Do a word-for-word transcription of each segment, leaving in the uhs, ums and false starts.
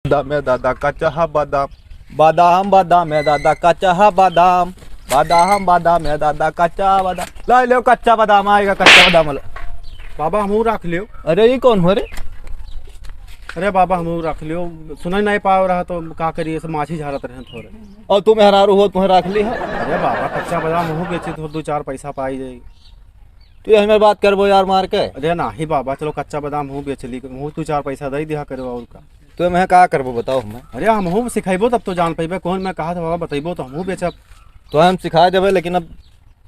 बादाम है दादा, कच्चा हा बादाम। बादाम, बादाम है दादा, कच्चा हा बादाम। बादाम, बादाम है दादा, कच्चा बादाम। ला लो कच्चा बादाम, आएगा कच्चा बादाम वाला। बाबा, हमहू रख लियो। अरे, ई कौन हो रे? अरे बाबा, हमहू रख लियो। सुनाई नहीं पाव रहा तो का करिए, सब माछी झारत रहे थोरे। और तू मेहरारू हो, तुम्हें रख ली है? अरे बाबा, कच्चा बादाम हमहू बेचे तो दो चार पैसा पाई जाई। तू हमें बात करबो यार मार के। अरे नाही बाबा, चलो कच्चा बादाम हमहू बेच ली, हमहू दो चार पैसा दे दिया करो और का। तो मैं का करबो बताओ हमें? अरे हमहू सिखाइबो तब तो जान पइबे, कौन मैं कहा था बाबा बतइबो तो हमहू बेचब। तो हम सिखा देबे, लेकिन अब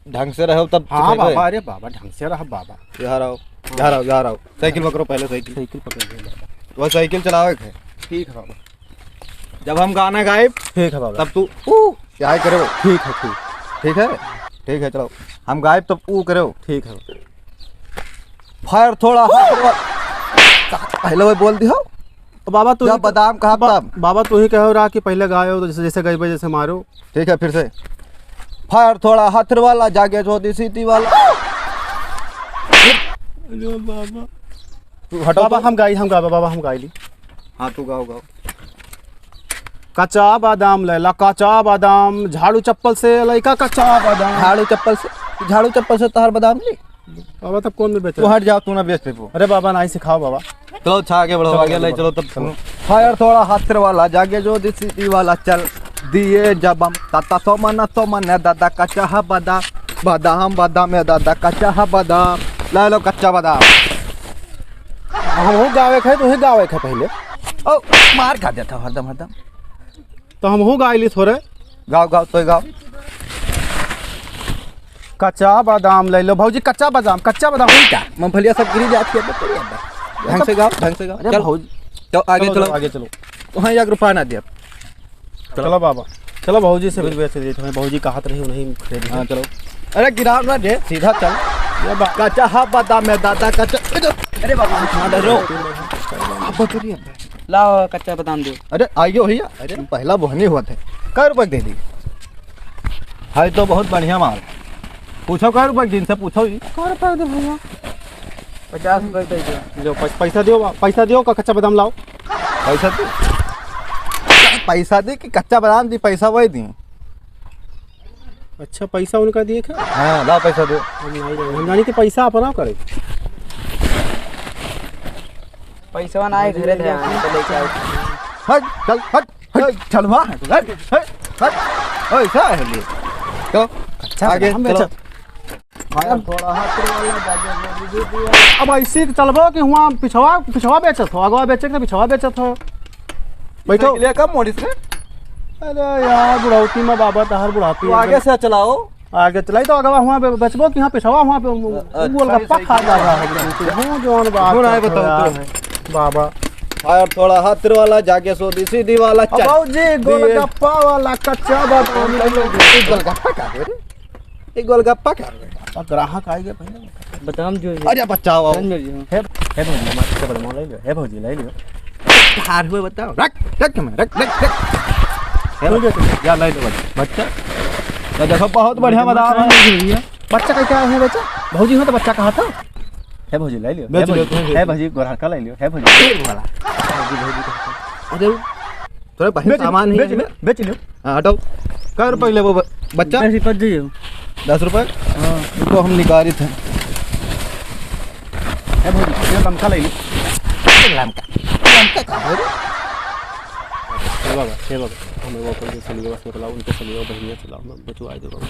ढंग से रहो तब हाँ सिखाइबे। बाबा, अरे बाबा ढंग से रह बाबा। यहाँ रहो, यहाँ रहो, यहाँ रहो। साइकिल पकड़ो पहले, साइकिल। साइकिल पकड़ ले बाबा। तो साइकिल चलावे के है। ठीक है बाबा। जब हम गाना गाइब, ठीक है बाबा। तब तू ऊ क्या करे हो? ठीक है, ठीक। ठीक है, ठीक है, चलो। हम गाइब तब ऊ करे हो। ठीक है। फायर थोड़ा हाथ में। पहले वो बोल दियो। तो बाबा तू जब ही तो, बादाम कहा बा-, तब। बाबा तू ही कहो रहा कि पहले गायो तो जैसे, जैसे गई जैसे मारो। ठीक है, फिर से। फायर थोड़ा हाथ वाला, जागे जो दी सीटी वाला। अरे बाबा। तू हटो बाबा, तो। हम गाई, हम गाबा, बाबा, हम गाई ली। हाँ, तू गाओ, गाओ। कच्चा बादाम लैला, कच्चा बादाम, झाड़ू चप्पल से लइका कच्चा बादाम। झाड़ू चप्पल से, झाड़ू चप्पल से तोहार बादाम ली? बाबा, तब कौन में बेचे? तू हट जाओ, तू ना बेच पेबो। अरे बाबा, नाही सिखाओ बाबा। चलो, अच्छा, आगे बढ़ो, चलो, आगे आगे ले बढ़ो। चलो, तब चलो। सुनो। फायर थोड़ा हाथ वाला, जागे जो दी सीटी वाला, चल दिए जब हम, ताता सोमन, सोमन, दादा कच्चा हा बादाम, बादाम, बादाम, ए दादा कच्चा हा बादाम, ले लो कच्चा बादाम। हमहू गावे के है, तू ही गावे के है पहले। ओ, मार खा देता हरदम, हरदम। तो हमहू गाय ली थोड़े। गाओ, गाओ, तो गाओ। कच्चा बादाम ले लो भौजी, कच्चा बादाम, कच्चा बादाम। वही का? मूंगफलिया सब गिरी जाती है, तो करिए अब। ढंग से गाओ, ढंग से गाओ। अरे चल। भौजी। तो आगे चलो, चलो। आगे चलो। तो हाँ, एक रुपया ना दिया। चलो। चलो बाबा, चलो भौजी से भी बेच देते हैं, भौजी कहत रही, उन्हीं खरीद हाँ, चलो। अरे गिराव ना दे, सीधा चल। ये बा-, कच्चा हा बादाम में दादा, कच्चा। अरे बाबा, ना डरो। अब तो करिए अब। लाओ, कच्चा बादाम दो। अरे, आइयो भैया, अरे, पहला बोहनी हुआ थे। कै रुपए के दे दी? है तो बहुत बढ़िया माल। पूछो कै रुपए के, जिनसे पूछो ही। कै रुपए के दे भैया? पचास रुपए के दे दो। लो, पै-, पैसा दियो बा-, पैसा दियो, का कच्चा बादाम लाओ। पैसा दे। पैसा दे कि कच्चा बादाम दी, पैसा वही दी। अच्छा, पैसा उनका दिए का? हाँ, लाओ पैसा दो। हम नहीं देंगे। हम जानी कि पैसा अपना करे। पैसवा ना आए, घरे ध्यान से लेके आओ। हट, चल, हट, हट, चल, वहाँ, हट, हट, हट। ऐसा है ले। तो, अच्छा, आगे, हम चलो। बेचत। अब ऐसे ही चलबो कि हुआँ पिछवा, पिछवा बेचत हो, अगवा बेचे के तो पिछवा बेचत हो। बैठो। साइकिलिया कब मोड़िस रे? अरे यार, बुढ़ौती में बाबा, तहार बुढ़ापी तू है। आगे से चलाओ। आगे चलाई तो अगवा हुआँ बे-, बेचबो कि हाँ, पिछवा हुआँ पे अ-, अच्छा, गोलगप्पा सही, खा सही। जा रहा है। वो जौन बात सुन, आए करत बताओ रहा तो। है, बाबा। और थोड़ा हाथ वाला, जाके सो दी सीधी वाला, अब चल। बाबूजी, दिए। गोलगप्पा वाला कच्चा बादाम ले लो। ई गोलगप्पा का रे? ई गोलगप्पा का रे? अब ग्राहक आएगा पहले। बताओ जो ये। अरे बच्चा आओ। समझ में जी, हाँ। हे, हे भौजी, हमारे से बड़ा ले लो। हे भौजी, ले लो। हार हुए बताओ। रख, रख मैं, रख, रख, रख। हे भौजी, या ले लो बच्चा। बच्चा। या देखो, बहुत बढ़िया बादाम है। बच्चा का क्या है बच्चा? भौजी हो तो बच्चा कहा था? हे भौजी, ले लियो। बेच हे लियो, भौजी, तुम बेच हे लियो। भौजी, गोरहर का ले लियो। हे भौजी। भौजी, भौजी, भौजी। अरे, तोरे बहिन बेच, सामान ही बेच है। लियो, बेच लियो। हाँ, हटाओ। कै रुपए लेबो ब-, बच्चा? दस रुपए दियो। दस रुपए? हाँ। रुको, हम निकालित हैं। हे भौजी, ये लमका ले ली। लमका? लमका का हो रे? हे बाबा, हे बाबा, हमें वो अपन के सलिया बस निकला, उनके सलिया बढ़िया चलाओ, मैं बचवाए दे बाबा।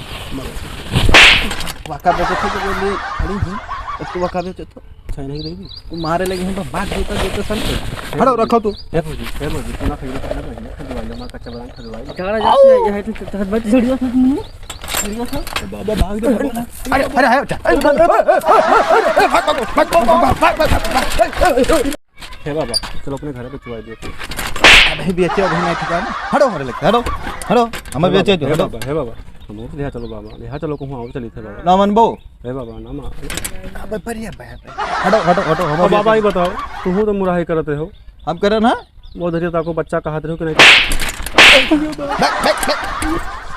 वाका बेचे थे तो बोलिए, खड़ी हूँ। अब तू वाका बेचे तो? अच्छा, नहीं देगी। तू मारे लगे हैं, तो मार देता, देता सन। हटो, रखो तू। हे भौजी, हे भौजी, तू ना खरीदो, ना खरीदो, खरीदवाई लो, हमारा कच्चा बादाम खरीदवाई लो। झगड़ा जाती है, ये है तो, तो, तो, बच, झगड़िया था तुम लोग। झगड़िया था। बाबा, भाग दे, बाबा। अरे, अरे, अरे, अरे, भाग, भाग, भाग। हे बाबा, चलो अपने घर पे चुआ दियो। अबे बेचे अभी नहीं ठिकाना। हटो, हमारे लगे, हटो, हटो, हमें हे बेचे बाबा, दो, हे हटो। बाबा, हे बाबा, हम और लिहा चलो बाबा, लिहा चलो कहूँ और चली थे बाबा। ना मनबो। हे बाबा, ना मा-, अबे, पर ये बाबा। हटो, हटो, हटो, हम अब बाबा, ये बताओ, तुहू तो मुराही करत रहो। हम करे ना? वो धरिया ताको बच्चा कहत रहो कि नहीं? बैठ, बैठ, बैठ।